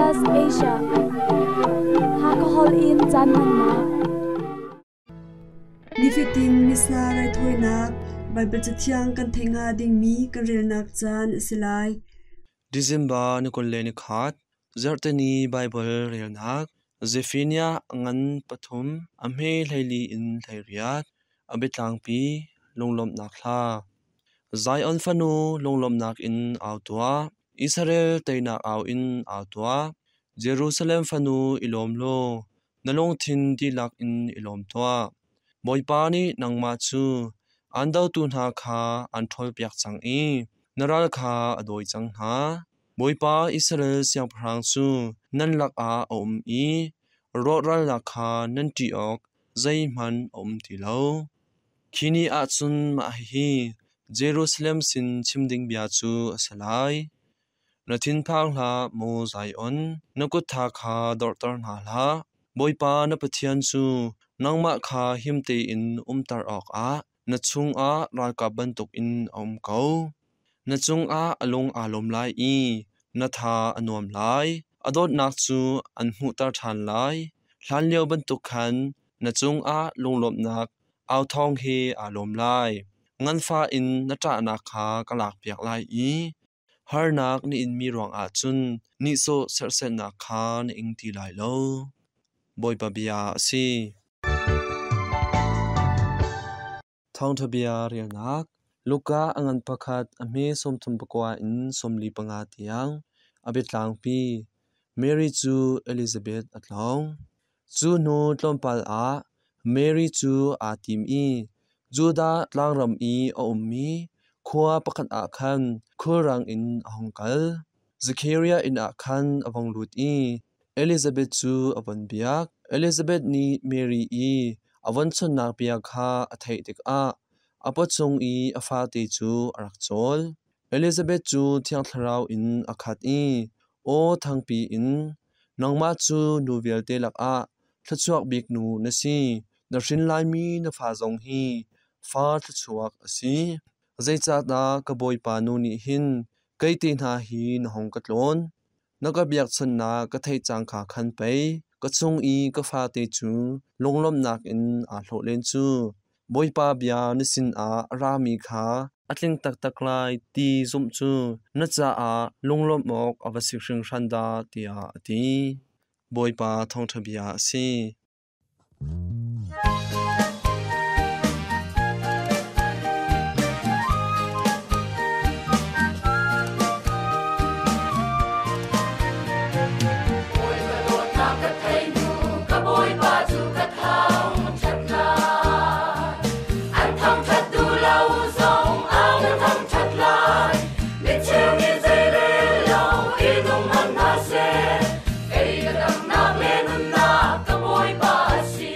SBS Asia. Hakahol in caan hmannak. Nifatin Missa raithawinak Baibal Cathiang kan theih hnga dingmi kan relnak caan a si lai. December ni 21, Zarhteni Baibal relnak Zephaniah ngan pathum a hme 14 in 18, a biatlangpi lunglawmhnak hla. Zion fanu lunglawmhnak in au tuah, Israel teinak au in au tuah. Jerusalem fanu i lawm law, na lungthin dihlak in i lawm tuah. Bawipa nih nangmah cu aan dotu hna kha aan ṭhawlpiak cang i na ral kha a dawi cang hna. Bawipa Israel siangpahrang cu nan lakah a um i rawhralnak kha nan ṭih awk zeihmanh a um ti lo. Khi ni ah cun mah hihi Jerusalem sin chim ding bia cu a si lai. Na thinphang hlah, maw Zion, na kut tha kha dorhter hna hlah. Bawipa na Pathian cu nangmah kha him tein umter awkah na chungah ralkap bantukin a um ko. Na cungah a lung aa lawm lai i na tha a nuam lai. A dawtnak cu an hmuhter ṭhan lai. Hlanlio bantuk khan na cungah lunglawmhnak authawng he aa lawm lai. Nganfah in na ṭahnak kha ka lakpiak lai i harnak na inmi ruangah cun nihsawh serhsatnak kha na ing ti lai lo. Bawipa bia a si. Thawngṭha bia relnak Luka a ngan pakhat a hme 39 in 45 tiang a biatlangpi Mary cu Elizabeth a tlawng. Cu hnu tlawmpal ah Mary cu aa tim i Judah tlangram i a ummi khua pakhat ah khan khulrang in a hung kal. Zekhariah inn ah khan a vung lut i Elizabeth cu a von biak. Elizabeth nih Mary i a von chawnhnak bia kha a theih tikah a pawchung i a fate cu a rak cawl. Elizabeth cu Thiang Thlarau in a khat i aw thangpi in, Nangmah cu nu vialte lakah thluachuak bik nu na si, na hrin laimi na fa zong hi fa thluachuak a si. Zeicahdah ka Bawipa nu nih hin kei te hna hi na hung ka tlawn? Na ka biakchawnhnak ka theih cangka khan pei ka chung i ka fate cu lunglawmhnak in aa hlawh len cu. Bawipa bia na sinah a rami kha a tling taktak lai ti zumh cu na caah lunglawmh awk a va si hringhran dah tiah a ti. Bawipa thawngṭha bia a si. Bawipa dawtnak ka thei hnu, ka Bawipa cu ka thangṭhat lai. An thangṭhat duh lo zong ah ka thangṭhat lai. Micheu nih zeirel lo i nung hmanh hna seh, kei ka damnak le nunnak ka Bawipa a si.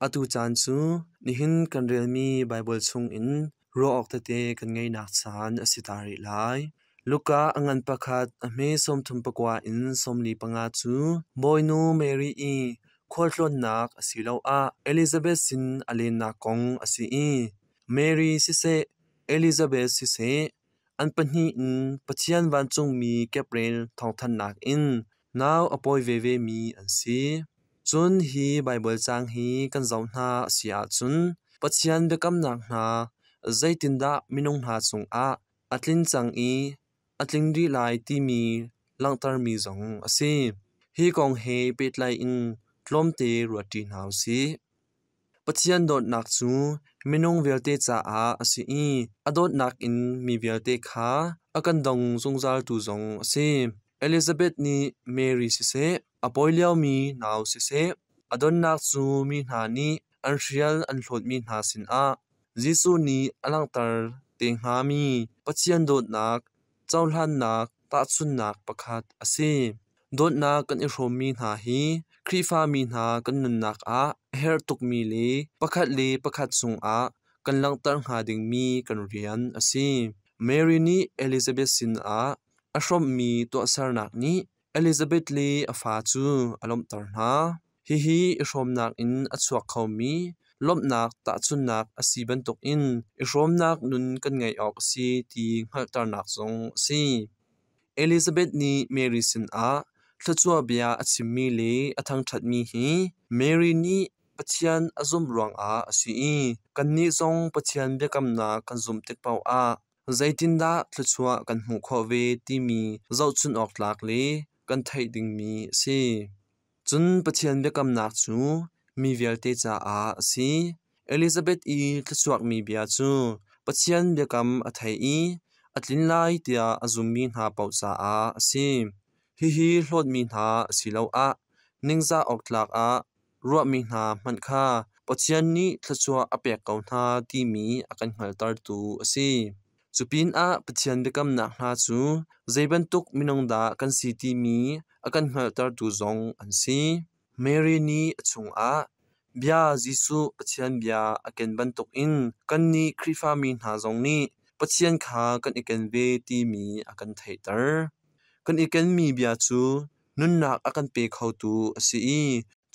Atu caan cu nihin kan relmi Baibal chungin ruah awk tete kan ngeihnak caan a si ta rih lai. Luka a ngan pakhat a hme 39 in 45 cu Bawinu Mary i khualtlawnnak asiloah Elizabeth sin a lennak kong a si i Mary siseh, Elizabeth siseh, an pahnih in Pathian vancungmi Gabriel thawngthanhnak in nau a pawi vevemi an si. Cun hi Baibal caang hi kan zoh hna a si ahcun Pathian biakamnak hna zeitindah minung hna cungah a tlin cang i a tling rih lai timi langhtermi zong a si. Hi kong he pehtlai in tlawmte ruatṭi hna u sih. Pathian dawtnak cu minung vialte caah a si i a dawtnak in mi vialte kha a kan dong zungzaltu zong a si. Elizabeth nih Mary siseh, a pawi liomi nau siseh, a donnak cu mi hna nih an hrial an hlawtmi hna sinah Jesuh nih a langhter te hngami Pathian dawtnak cohlannak tahchunhnak pakhat a si. Dawtnak kan i hrawmmi hna hi Khrihfami hna kan nunnak ah a herh tukmi le pakhat le pakhat cungah kan langhter hnga dingmi kan rian a si. Mary nih Elizabeth sinah a hrawmhmi tuahsernak nih Elizabeth le a fa cu a lawmhter hna. Hihi i hrawmnak in a chuak khomi lawmhnak tahchunhnak a si bantukin i hrawmnak nun kan ngeih awk a si ti hngalhternak zong a si. Elizabeth nih Mary sinah thluachuah bia a chimmi le a thangṭhatmi hi Mary nih Pathian a zumh ruangah a si i kannih zong Pathian biakamnak kan zumh tik paohah zeitindah thluachuah kan hmuh khawh ve timi zohchunh awk tlak le kan theih dingmi a si. Cun Pathian biakamnak cu mi vialte caah a si. Elizabeth i thluachuakmi bia cu Pathian biakam a thei i a tlin lai tiah a zummi hna paoh caah a si. Hihi hlawtmi hna asiloah ningzah awk tlak ah ruahmi hna hmanh kha Pathian nih thluachuah a pek ko hna timi a kan hngalhtertu a si. Cu pinah Pathian biakamnak hna cu zei bantuk minung dah kan si timi a kan hngalhtertu zong an si. Mary nih a chungah bia Jesuh Pathian bia a ken bantukin kannih Khrihfami hna zong nih Pathian kha kan i ken ve timi a kan theihter. Kan i kenmi bia cu nunnak a kan pe khotu a si i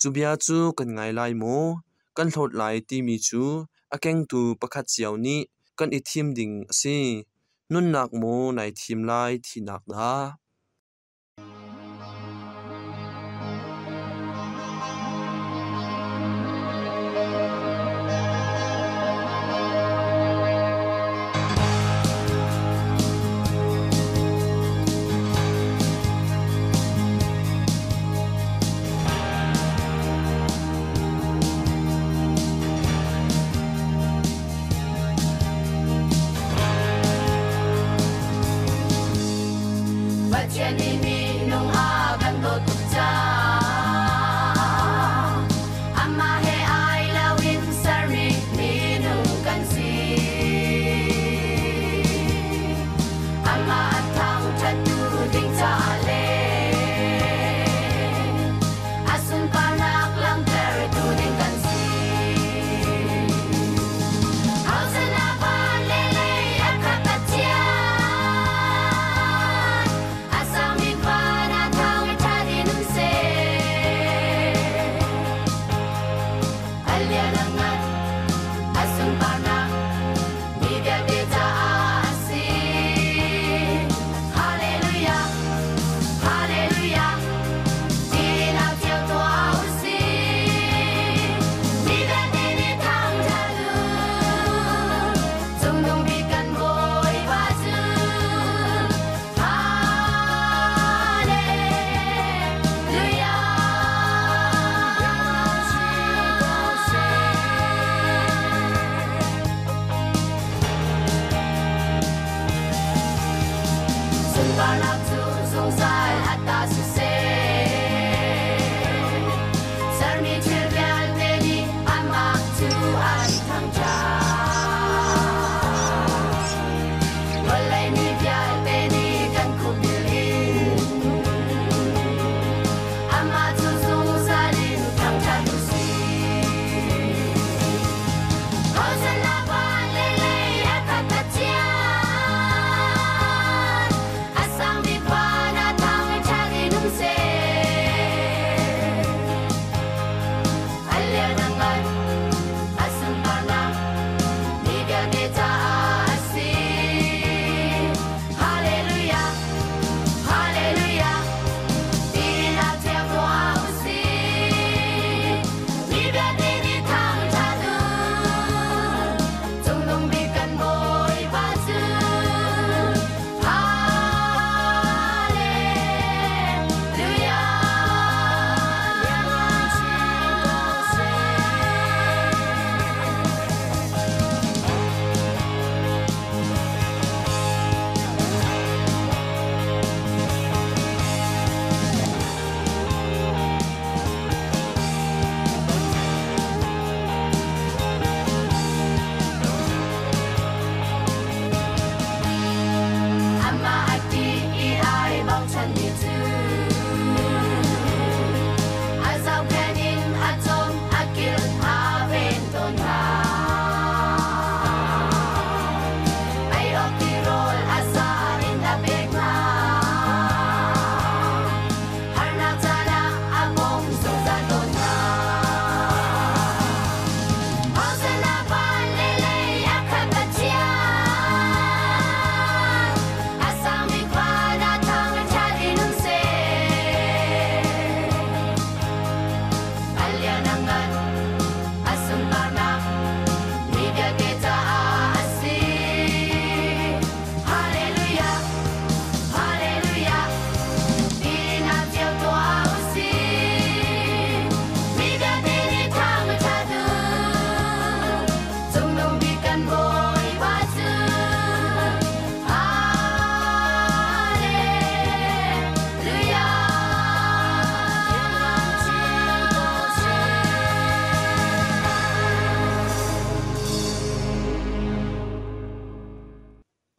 cu bia cu kan ngai lai maw, kan hlawt lai timi cu a kengtu pakhat cio nih kan i thim ding a si. Nunnak maw nai thim lai thihnak dah? Pathian nih minung a kan dawt tuk caah amah he ai lo in sermi minung kan si. Amah a thangṭhattu ding caah le a sunparnak langhtertu ding kan si. Hosanna van le lei a khat Pathian, a sangbik van ah thangṭhat in um seh. A lian a ngan, a sunparnak mi vialte caah a si. Hallelujah, Hallelujah, tiin au cio tuah u sih. Mi vialte nih thangṭhat u, cungnung bik kan Bawipa cu. Hallelujah. Sunparnak cu zungzal a ta siseh. Sermi thil vialte nih amah cu an thangṭhat. Vawlei mi vialte nih kan khupbil in amah cu zungzal in thangṭhat u sih.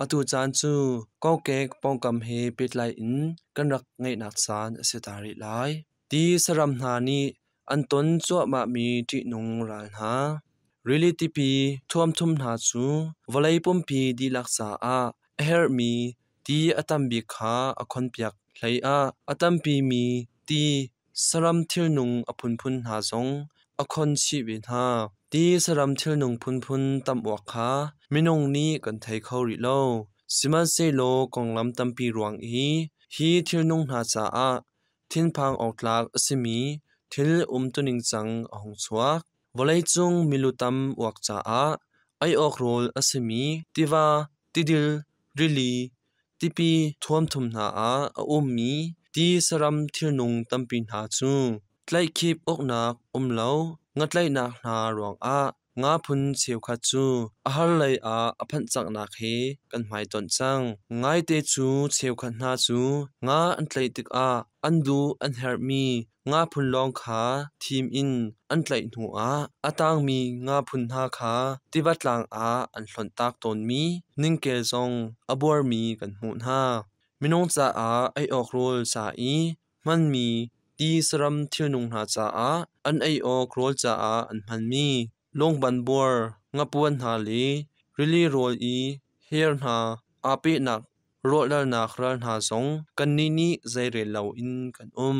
Atu caan cu kokek pawngkam he pehtlai in kan rak ngeihnak caan a si ta rih lai. Ti saram hna nih an ton cuahmahmi ṭihnung ral hna. Rili tipi thuamthum hna cu vawlei pumpi dihlak caah a herhmi ti a tam bik kha a khonpiak hleiah a tampimi ti saram thilnung a phunphun hna zong a khon chih ve hna. Ti saram thilnung phunphun tam awk kha minung nih kan thei kho rih lo. Sihmanhsehlaw konglam tampi ruang i hi thilnung hna caah thinphang awk tlak a simi thil umtuning cang a hung chuak. Vawleicung milu tam uak caah ei awk rawl a simi tiva, tidil, rili, tipi thuamthum hna ah a ummi ti saram thilnung tampi hna cu tlaihkhip awknak um lo ngatlaihnak hna ruangah Nga phun cheukhat cu a har lei ah a phanh cangnak he kan hmaitonh cang. Ngaite cu cheukhat hna cu nga an tlaih tikah an duh an herhmi nga phun lawng kha thim in an tlaih hnuah a tangmi nga phun hna kha tiva tlang ah an hlonhtak tawnmi ningkel zong a buarmi kan hmuh hna. Minung caah ei awk rawl ca i hmanmi ti saram thilnung hna caah an ei awk rawl caah an hmanmi lungban buar ngapuan hna le rili rawl i her hna aa pehnak rawhralnak ral hna zong kannih nih zeirel loin kan um.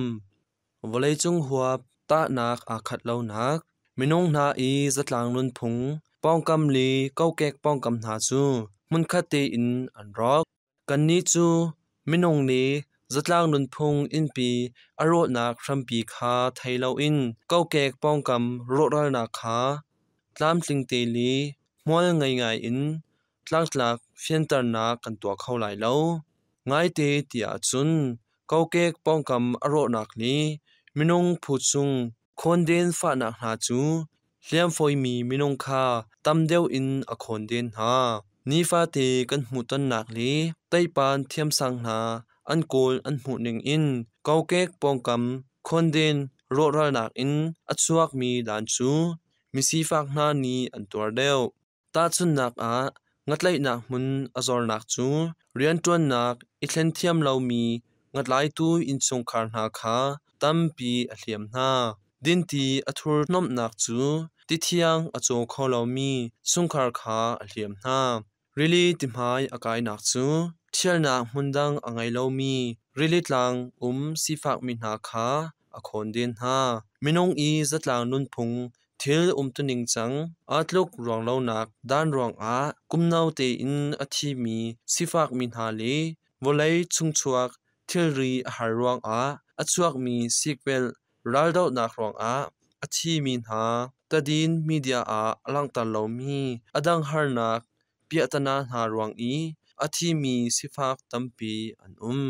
Vawleicung huap tahnak aa khat lonak, minung hna i zatlang nunphung, pawngkam le kokek pawngkam hna cu hmunkhat tein an rawk. Kannih cu minung nih zatlang nunphung innpi a rawhnak hrampi kha thei loin kokek pawngkam rawhralnak kha tlamtling te le hmual ngei ngai in tlangtlak fianternak kan tuah kho lai lo. Ngaite ti ahcun kokek pawngkam a rawhnak le minung phu chung Khawnden fahnak hna cu hliamfawimi minung kha tam deuh in a khawnden hna. Nifate kan hmuhtonnak le teipan thiamsang hna an kawl an hmuh ningin kokek pawngkam khawnden rawhralnak in a chuakmi dan cu misifak hna nih an tuar deuh. Tahchunhnak ah, ngatlaihnak hmun a zornak cu rianṭuannak i thlen thiam lomi ngatlaitu innchungkhar hna kha tampi a hliam hna. Dinti a thurhnawmhnak cu tithiang a caw kho lomi chungkhar kha a hliam hna. Rili tihmai a kainak cu ṭhialnak hmun dang a ngei lomi rili tlang um sifakmi hna kha a khawnden hna. Minung i zatlang nunphung Thil umtuning cang aa tluk ruang lonak dan ruangah kumno tein a thimi sifakmi hna le vawlei chungchuak thilri a har ruangah a chuakmi sikvelh raldohnak ruangah a thimi hna tadin media ah a langhter lomi a dang harnak piahtana hna ruang i a thimi sifak tampi an um.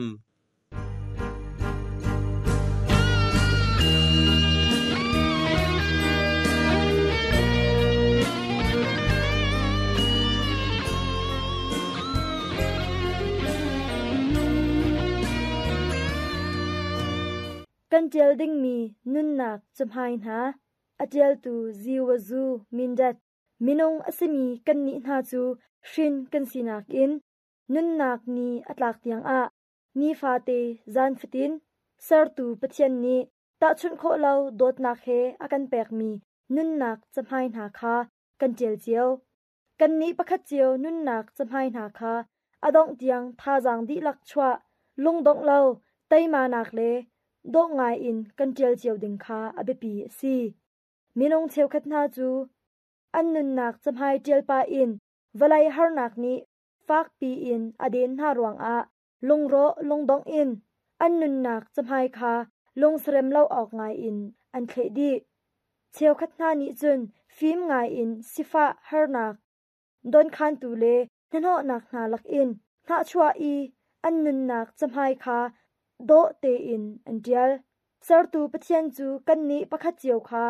Kan ṭial dingmi nunnak cahmai hna a ṭialtu Ziwazu Mindat minung a simi kannih hna cu hrin kan sinak in nunnak ni a tlak tiangah nifate zan fatin sertu Pathian nih tahchunh khawh lo dawtnak he a kan pekmi nunnak cahmai hna kha kan ṭial cio. Kannih pakhat cio nunnak cahmai hna kha a dongh tiang thazaang dihlak chuah, lungdongh lo, teimanak le dawh ngai in kan ṭial cio ding kha a biapi a si. Minung cheukhat hna cu an nunnak cahmai ṭial pah in vawlei harnak nih fakpi in a den hna ruangah lungrawh lungdongh in an nunnak cahmai kha lungserem lo awk ngaiin an thleh dih. Cheukhat hna nih cun fim ngaiin sifah harnak, donkhantu le hnahnawhnak hna lakin hnahchuah i an nunnak cahmai kha dawh tein an ṭial. Sertu Pathian cu kannih pakhat cio kha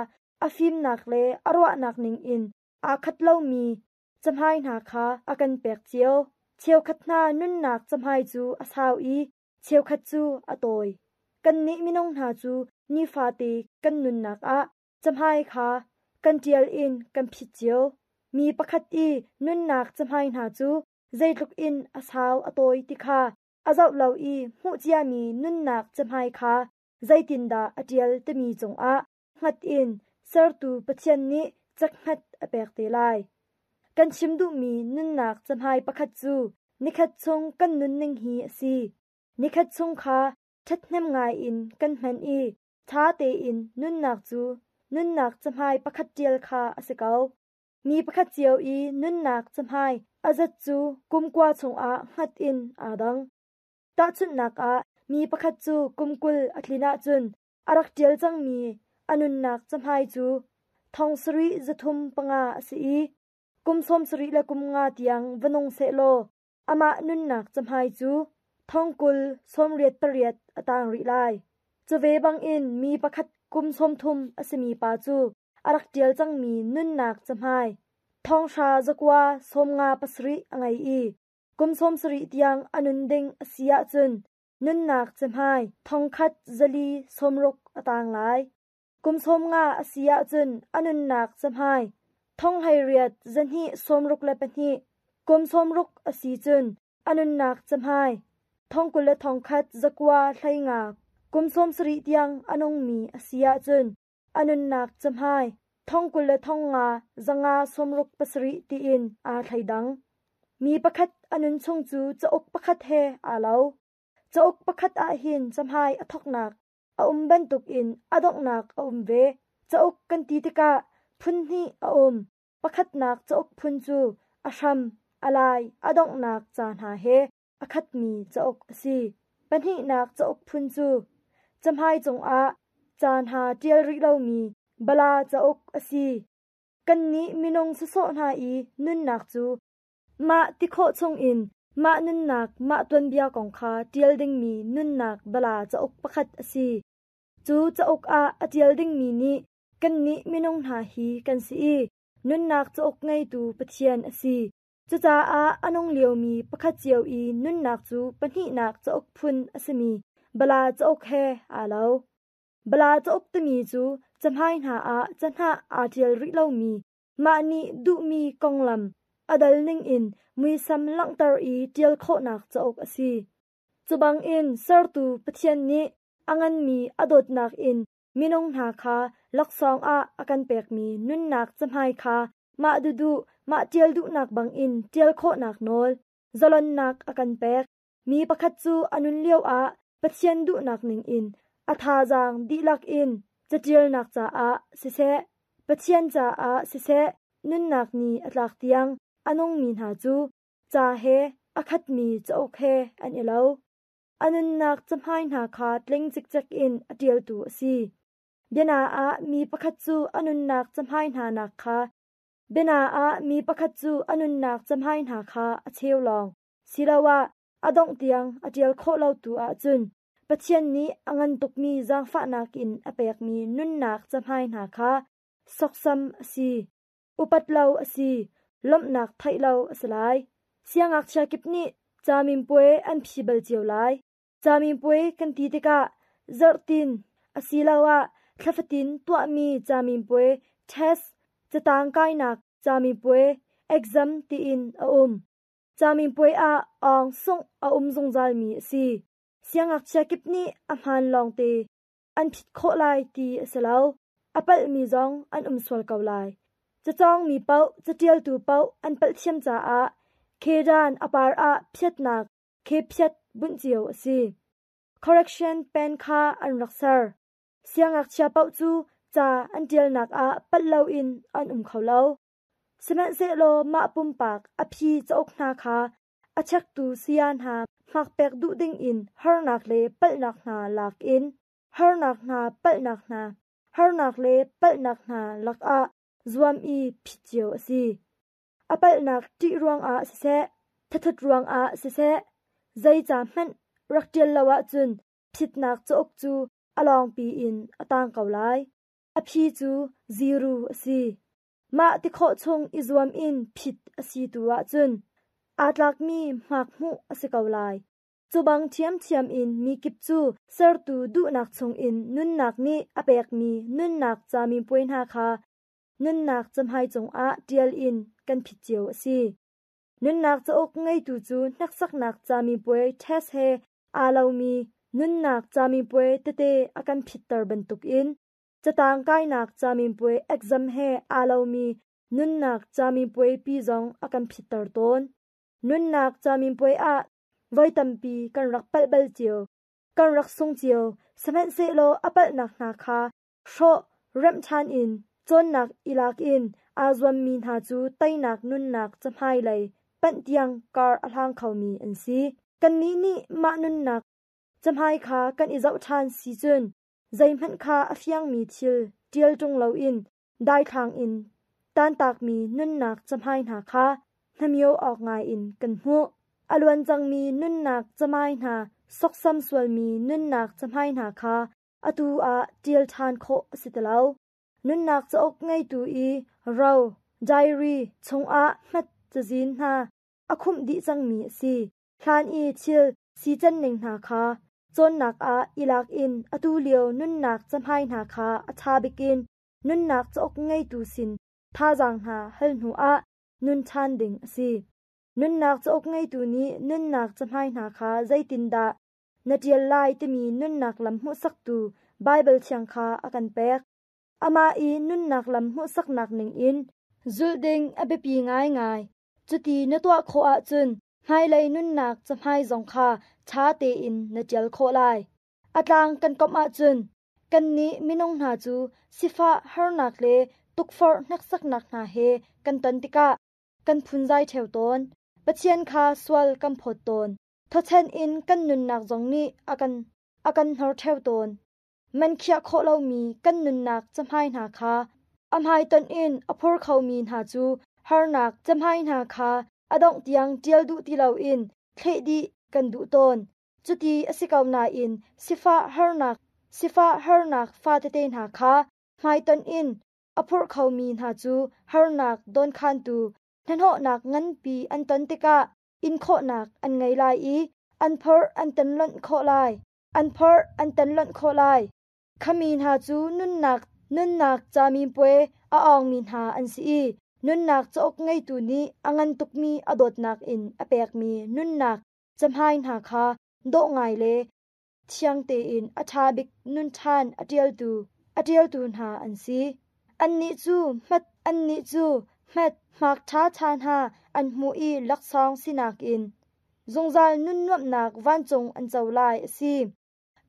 a fimnak le a ruahnak ningin aa khat lomi cahmai hna kha a kan pek cio. Cheukhat hna nunnak cahmai cu a sau i cheukhat cu a tawi. Kannih minung hna cu nifate kan nunnak ah cahmai kha kan ṭial in kan phit cio. Mi pakhat i nunnak cahmai hna cu zeitluk in a sau a tawi ti kha a zoh lo i hmuh ciami nunnak cahmai kha zeitindah a ṭial timi cungah hngat in sertu Pathian nih cakhngat a pek te lai. Kan chim duhmi nunnak cahmai pakhat cu nikhat chung kan nunning hi a si. Nikhat chung kha ṭhathnem ngaiin kan hman i ṭha tein nunnak cu nunnak cahmai pakhat ṭial kha a si ko. Mi pakhat cio i nunnak cahmai a zat cu kum kua chungah hngat in aa dang. Tahchunhnak ah, mi pakhat cu kum 20 a tlin ahcun a rak ṭial cangmi a nunnak cahmai cu 7305 a si i kum 75 tiang va nung sehlaw amah nunnak cahmai cu 2088 a tang rih lai. Cuve bangin mi pakhat kum 30 a simi pa cu a rak ṭial cangmi nunnak cahmai 1957 a ngei i kum 70 tiang a nun ding a si ahcun nunnak cahmai 1460 a tang lai. Kum 50 a si ahcun a nunnak cahmai 1862, kum 60 a si cun a nunnak cahmai 21,950, kum 70 tiang a nungmi a si ahcun a nunnak cahmai 20,567 tiin aa thleidang. Mi pakhat a nun chung cu cauk pakhat he aa lo. Cauk pakhat ahhin cahmai a thawknak a um bantukin a donghnak a um ve. Cauk kan ti tikah phun hnih a um. Pakhatnak cauk phun cu a hram, a lai, a donghnak ca hna he a khatmi cauk a si. Pahnihnak cauk phun cu cahmai cungah ca hna ṭial rih lomi bala cauk a si. Kannih minung sawsawh hna i nunnak cu mah ti khawh chungin mah nunnak mah tuanbia kong kha ṭial dingmi nunnak bala cauk pakhat a si. Cu cauk ah a ṭial dingmi nih kannih minung hna hi kan si i nunnak cauk ngeitu Pathian a si. Cucaah a nung liomi pakhat cio i nunnak cu pahnihnak cauk phun a simi bala cauk he aa lo. Bala cauk timi cu cahmai hna ah cahnah aa ṭial rih lomi mah nih duhmi konglam a dal ningin muisam langhter i ṭial khawhnak cauk a si. Cubangin sertu Pathian nih a nganmi a dawtnak in minung hna kha laksawng ah a kan pekmi nunnak cahmai kha mah duhduh mah ṭial duhnak bangin ṭial khawhnak nawl, zalonnak a kan pek. Mi pakhat cu a nun lioah Pathian duhnak ningin a thazaang dihlak in caṭialnak caah siseh, Pathian caah siseh nunnak ni a tlak tiang a nungmi hna cu ca he a khatmi cauk he an i lo. A nunnak cahmai hna kha tling cikcek in a ṭialtu a si. Biana ah mi pakhat cu a nunnak cahmai hna nak kha Biana ah mi pakhat cu a nunnak cahmai hna kha a cheu lawng siloah a dongh tiang a ṭial khawh lo tu ahcun Pathian nih a ngan tukmi zaangfahnak in a pekmi nunnak cahmai hna kha sawksam a si, upat lo a si, lawmhnak theih lo a si lai. Siangngakchia kip nih caminpuai an phi bal cio lai. Caminpuai kan ti tikah zarhtin asiloah thlafatin tuahmi caminpuai test, catang kainak caminpuai, exam tiin a um. Caminpuai ah awng sungh a um zungzalmi a si. Siangngakchia kip nih a hmaan lawngte an phit khawh lai ti a si lo. A palhmi zong an um sual ko lai. Cacawngmi paoh, caṭialtu paoh an palh thiam caah khedan a par ah phiatnak khephiat bunh cio a si. Correction pen kha an rak ser. Siangngakchia paoh cu ca an ṭialnak ah palh loin an um kho lo. Sihmanhsehlaw mah pumpak a phi cauk hna kha a chektu saya hna hmakpek duh dingin harnak le palhnak hna lak in harnak hna palhnak hna harnak le palhnak hna lakah zuam i phit cio a si. A palhnak ṭih ruangah siseh, thathut ruangah siseh, zei ca hmanh rak ṭial lo ahcun phitnak cauk cu a lawngpi in a tang ko lai. A phi cu ziru a si. Mah ti khawh chung i zuam in phit a si tu ahcun aa tlakmi hmak hmuh a si ko lai. Cu bang ṭhiamṭhiam in mi kip cu sertu duhnak chungin nunnak nih a pekmi nunnak caminpuai hna kha nunnak cahmai cungah ṭial in kan phit cio a si. Nunnak cauk ngeitu cu hneksaknak camipuai test he aa lomi nunnak camipuai tete a kan phitter bantukin catang kainak camipuai exam he aa lomi nunnak camipuai pi zong a kan phitter tawn. Nunnak camipuai ah voi tampi kan rak palh bal cio, kan rak sung cio, sihmanhsehlaw a palhnak hna kha hrawh remh ṭhan in cawnnak i lak in aa zuammi hna cu teinak nunnak cahmai lei panh tiang kar a hlang khomi an si. Kannih nih mah nunnak cahmai kha kan i zoh ṭhan si cun zeihmanh kha a fiangmi thil ṭial ṭung loin daithlang in tantakmi nunnak cahmai hna kha hnamio awk ngaiin kan hmuh. A luan cangmi nunnak cahmai hna soksam sualmi nunnak cahmai hna kha atu ah ṭial ṭhan khawh a si ti lo. Nunnak cauk ngeitu i ro, diary, chungah hmat cazin hna a khumh dih cangmi a si. Hlan i thil sican ning hna kha cawnnak ah i lak in atu lio nunnak cahmai hna kha a ṭha bik in nunnak cauk ngeitu sin thazaang hna hal hnu ah nun ṭhan ding a si. Nunnak cauk ngeitu nih nunnak cahmai hna kha zeitindah na ṭial lai timi nunnak lam hmuhsaktu Baibal Thiang kha a kan pek. Amah i nunnak lam hmuhsaknak ningin zulh ding a biapi ngaingai. Cuti na tuah khawh ahcun hmailei nunnak cahmai zong kha ṭha tein na ṭial khawh lai. A tlang kan komh ahcun kannih minung hna cu sifah harnak le tukforh hneksaknak hna he kan ton tikah kan phunzai ṭheo tawn. Pathian kha sual kan phawt tawn. Thawchen in kan nunnak zong nih a kan hnor ṭheo tawn. Man khiah khawh lomi kan nunnak cahmai hna kha a hmaitonh in a phor khomi hna cu harnak cahmai hna kha a dongh tiang ṭial duh ti loin thleh dih kan duh tawn. Cuti a si ko nain sifah harnak fatete hna kha hmaitonh in a phorh khomi hna cu harnak dawnkhantu hnahnawhnak nganpi an ton tikah in khawhnak an ngei lai i an phorh an tenlonh khawh lai. An phorh an tenlonh khawh lai. Khami hna cu nunnak camipuai a awngmi hna an si i nunnak cauk ngeitu nih a ngan tukmi a dawtnak in a pekmi nunnak cahmai hna kha dawh ngai le thiang tein a ṭha bik nun ṭhan a ṭialtu hna an si. Annih cu hmat hmak ṭhaṭha hna an hmuh i laksawng sinak in zungzal nun nuamhnak vancung an co lai a si.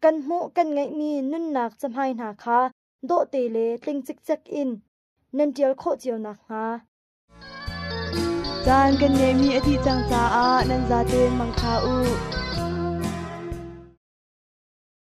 Kan hmuh kan ngeihmi nunnak cahmai hna kha dawhte le tling cikcek in nan ṭial khawh cio nakhnga. Caan kan ngeihmi a dih cang caah nan zaten mangṭha u.